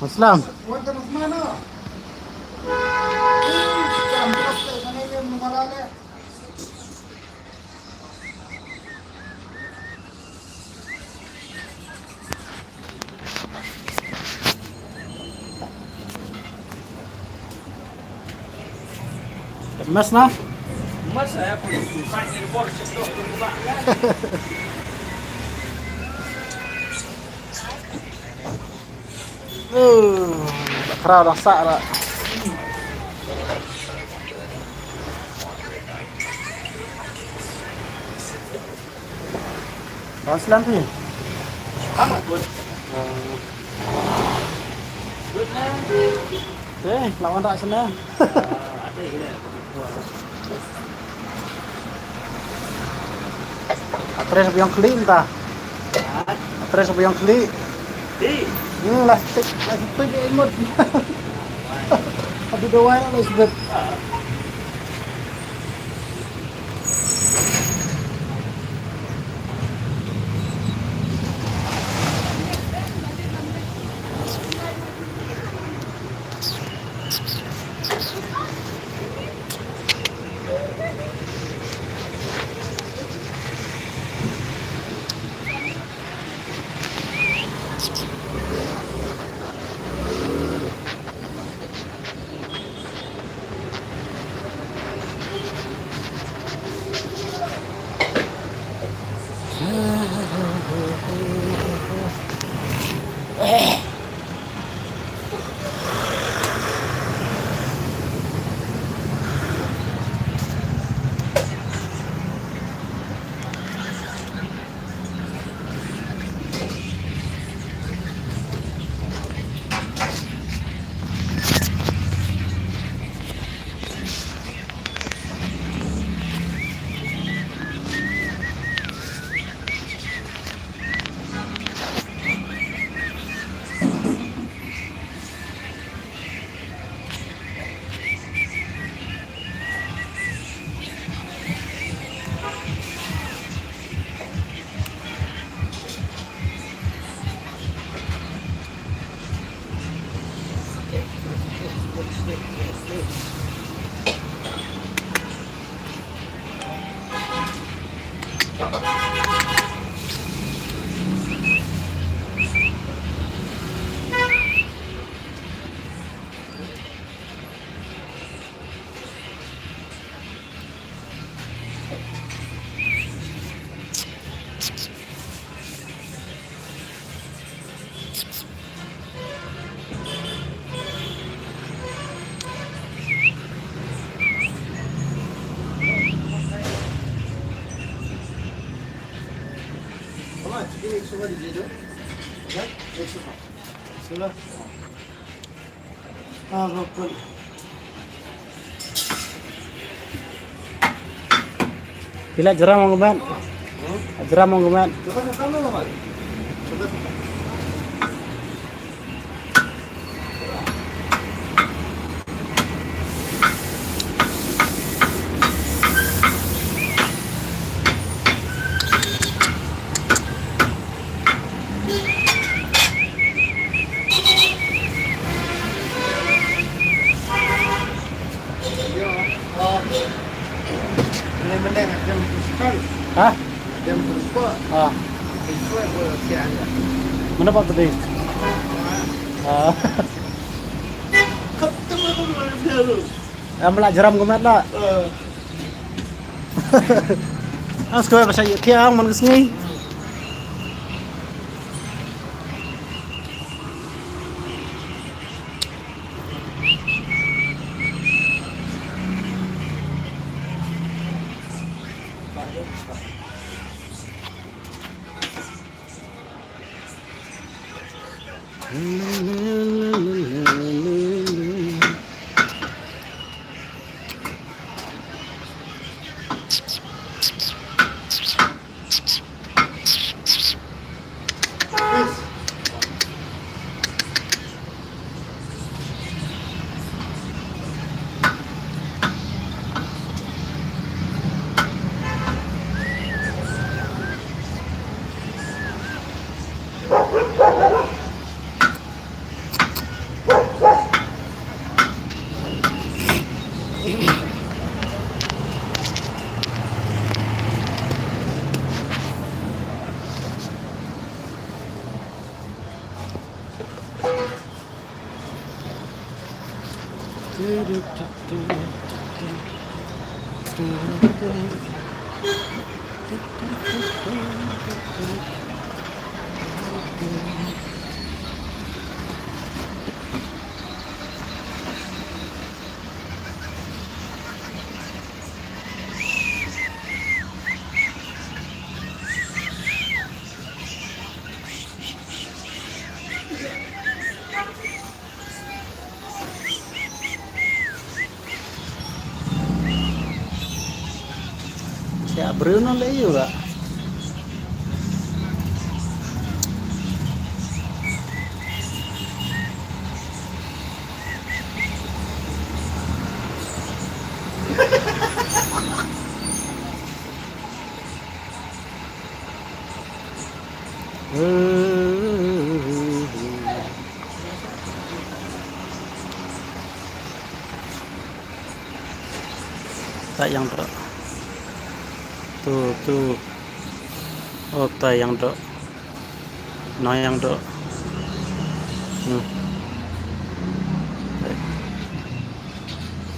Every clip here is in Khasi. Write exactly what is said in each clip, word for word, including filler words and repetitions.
Aslam. Mas na? Mas na, ya, pun. Uh, dah kerah, dah sak dah. Wan slam phi. Eh, lawan tak sana. Atres biang klik entah. Atres biang klik. Hmm, lastik, lastik imut. Aduh, doa ya, lastik. Phi la jram ong met. Jram ong met. Ha? Ha. Mana pak tadi? Ha. Am la jram ko mat la. As ko ba sa ïa thiang man ka sngi. Ya, Bruno le yu ga. Ta yang dok. Tu, tu. Oh, ta yang dok. Na yang dok. Hmm.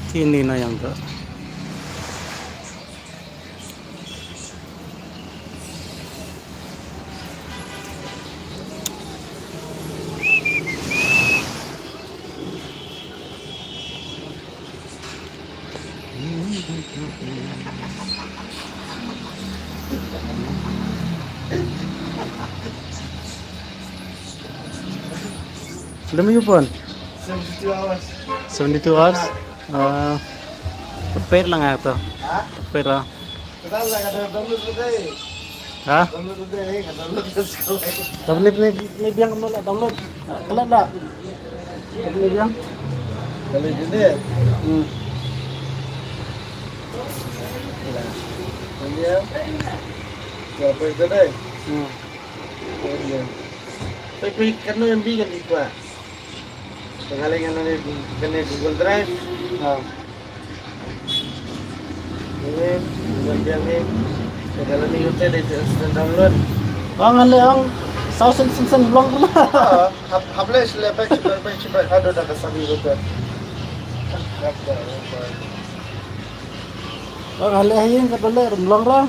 Kini na yang dok. Lem yu pon? Seventy-two hours. Seventy-two hours? Ah, prepare lang ato. Ha? Prepare lang. Kita lang ada download today. Ha? Download today, eh, download. Download ni, ni biang download. Download. Download ni biang. Download today. Hmm. Download. Download today. Hmm. Peit, peit, katno M B kan dei kwah. Tang kane, kane, kane Google Drive. Ha. Kane Google Drive ni. Ka dalam ni hotel dia instant download. Ong ale ong. Saw sen sen sen blong pernah. Ha, hap, hap leh sila back, sila back, sila back. Aduh, dah kasar ni hotel. Ong ale hayin ka dole rum long ra.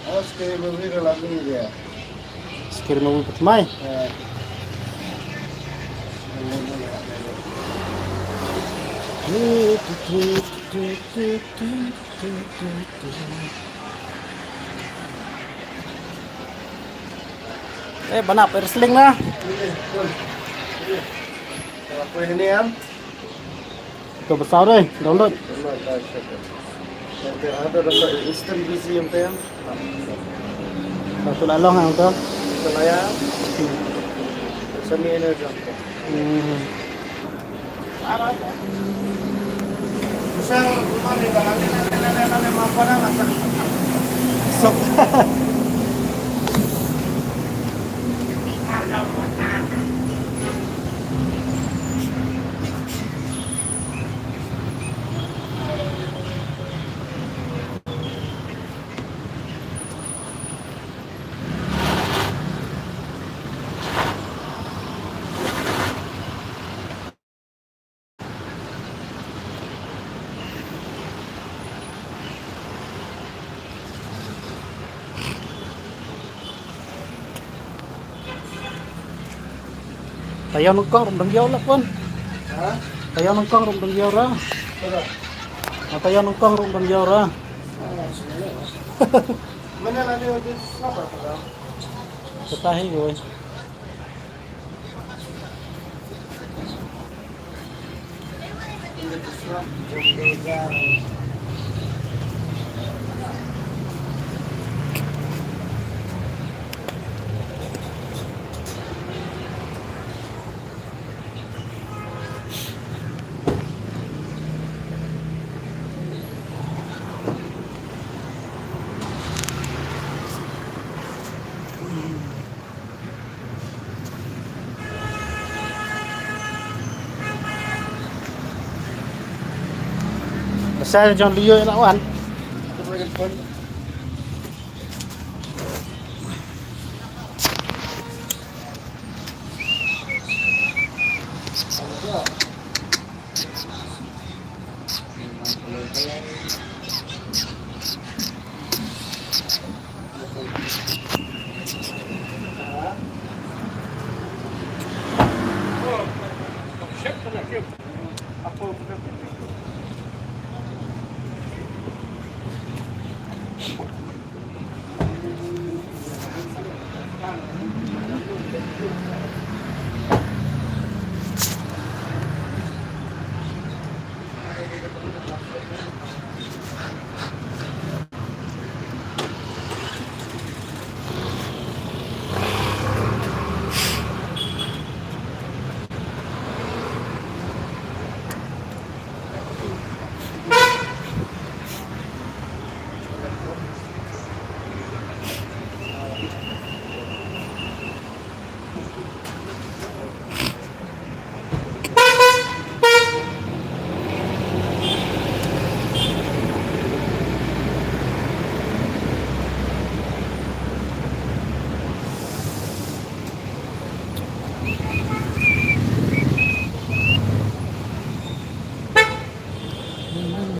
Oh, scary movie ka la mi dia. Scary movie pat mai. Eh. Eh, bana wrestling na. Apa ini, Am? To basa re, download. Download, ah, check it. Ente ada rasa instant busy ente, Am. Satu lalong ang to. Ito na yan. Sa mi energy ang to. Hmm. So, Taïew nyngkong ruh ym dang ïew la pun. Ha? Taïew nyngkong ruh ym dang ïew ra. Taïew nyngkong ruh ym dang ïew ra. Mana lagi waktu itu apa? Kata hi gue. Sa John Leo ïa la wan.